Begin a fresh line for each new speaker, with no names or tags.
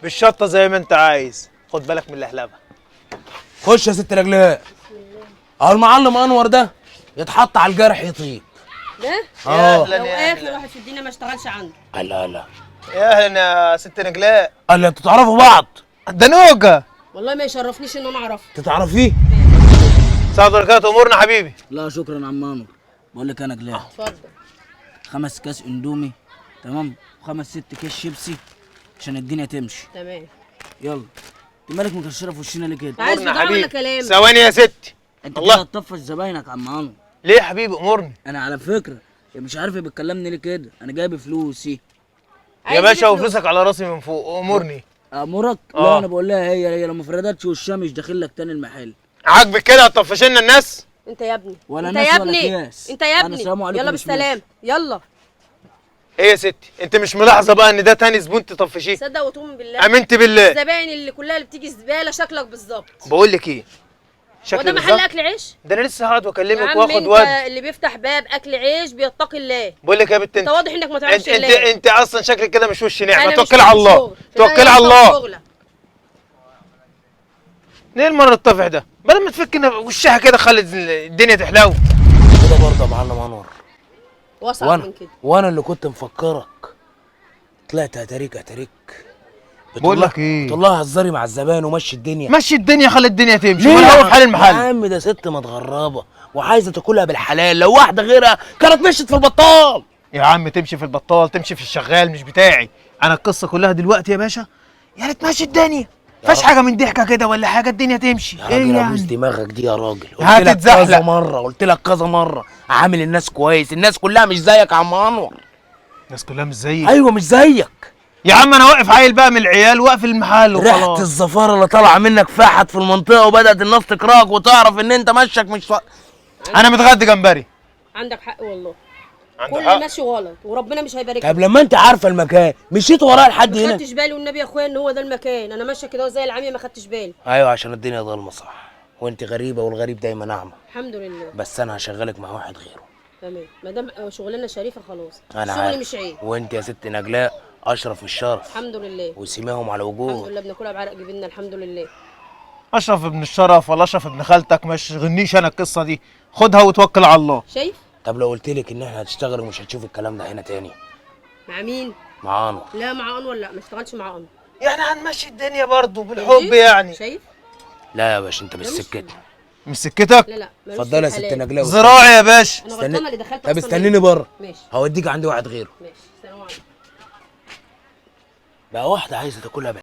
بالشطه زي ما انت عايز. خد بالك من اللهلبه.
خش يا ست نجلاء. اهو المعلم انور ده يتحط على الجرح يطيب.
ده؟
اه
لو اخر واحد في الدنيا ما اشتغلش عنده.
لا لا
يا اهلا يا ست نجلاء.
قال انتوا تعرفوا بعض؟
ده نوجه.
والله ما يشرفنيش ان انا اعرفه.
تتعرفيه؟
سعد بركاته. امورنا حبيبي.
لا شكرا عم انور. بقول لك انا نجلاء.
اتفضل.
5 كاس اندومي، تمام، 5 6 كاس شيبسي عشان الدنيا تمشي.
تمام.
يلا. انت مالك مكشره في وشنا ليه كده؟
عايز بضاعة ولا كلام؟
ثواني يا ستي.
انت
الله.
كده هتطفش زباينك يا عم انور.
ليه يا حبيبي؟ امورني.
انا على فكرة مش عارف بتكلمني ليه كده، انا جايب فلوسي
يا باشا وفلوسك على راسي من فوق. امورني.
امورك؟ لا انا بقول لها هي لو ما فردتش وشها مش داخل لك تاني المحل.
عاجبك كده هتطفش لنا الناس؟
انت يا ابني
ولا
انت
ناس
يا
ولا
ابني
كياس.
انت يا ابني. يلا بالسلامة. يلا.
ايه يا ستي؟ انت مش ملاحظة بقى ان ده تاني زبون تطفشيه؟
صدق وتؤمن بالله.
امنت بالله.
الزباين اللي كلها اللي بتيجي زبالة شكلك بالظبط.
بقول لك ايه؟ شكلك
هو ده محل اكل عيش؟
ده انا لسه هقعد واكلمك
واخد
واد.
انت اللي بيفتح باب اكل عيش بيتقي الله.
بقول لك يا بنت
انت واضح انك ما تعرفش الله.
انت اصلا شكلك كده مش وش نعمه. توكلي على الله. توكلي على الله. ليه المرة الطفح ده؟ بدل ما تفك وشها كده خلي الدنيا تحلو.
كده برضه يا معلم انور.
واصعب من كده.
وانا اللي كنت مفكرك طلعت اتاريك اتاريك.
بقول لك ايه؟
تقول لها هزري مع الزبائن ومشي الدنيا.
مشي الدنيا، خلي الدنيا تمشي. ولا هو في حال المحل.
يا عم ده ست متغربه وعايزه تاكلها بالحلال، لو واحدة غيرها كانت مشيت في البطال.
يا عم تمشي في البطال، تمشي في الشغال، مش بتاعي انا. القصة كلها دلوقتي يا باشا يعني تمشي الدنيا، مفيش حاجة من ضحكه كده ولا حاجة، الدنيا تمشي.
يا راجل ابوس دماغك دي يا راجل.
قلت لك
كذا مرة، قلت لك كذا مرة، عامل الناس كويس، الناس كلها مش زيك يا عم انور.
الناس كلها مش زيك؟
ايوه مش زيك
يا عم. انا واقف عيل بقى من العيال واقف المحل وخلاص.
ريحه الزفاره اللي طالعه منك فاحت في المنطقة وبدات الناس تكرهك وتعرف ان انت مشك مش
انا متغدي جمبري.
عندك حق والله. كل ماشي غلط وربنا مش هيبارك.
طب لما انت عارفه المكان مشيت وراه لحد هنا؟
ما خدتش بالي والنبي يا اخويا ان هو ده المكان. انا ماشية كده زي العميه ما خدتش بالي.
ايوه عشان الدنيا ضلمة صح، وانت غريبة والغريب دايما اعمى.
الحمد لله.
بس انا هشغلك مع واحد غيره.
تمام، ما دام شغلانة شريفه خلاص.
انا
شغلي مش عيب.
وانت يا ست نجلاء اشرف من الشرف.
الحمد لله.
وسيماهم على وجوه.
الحمد لله بناكلها بعرق جبيننا الحمد لله.
اشرف ابن الشرف ولا اشرف ابن خالتك ما يشغلنيش انا القصة دي، خدها وتوكل على الله.
شايف؟
طب لو قلت لك ان احنا هتشتغل ومش هتشوف الكلام ده هنا تاني؟
مع مين؟
مع انور.
لا مع انور لا، ما اشتغلش مع انور.
يعني هنمشي الدنيا برضه بالحب يعني.
شايف؟
لا يا باشا انت مش سكتنا.
مش سكتك؟
لا لا.
اتفضلي يا ست نجلاء.
زراعي يا باشا.
انا غلطانة اللي دخلت.
طب استنيني بره.
ماشي.
هوديك عند واحد غيره.
ماشي. سلام عليكم.
بقى واحدة عايزه تاكلها.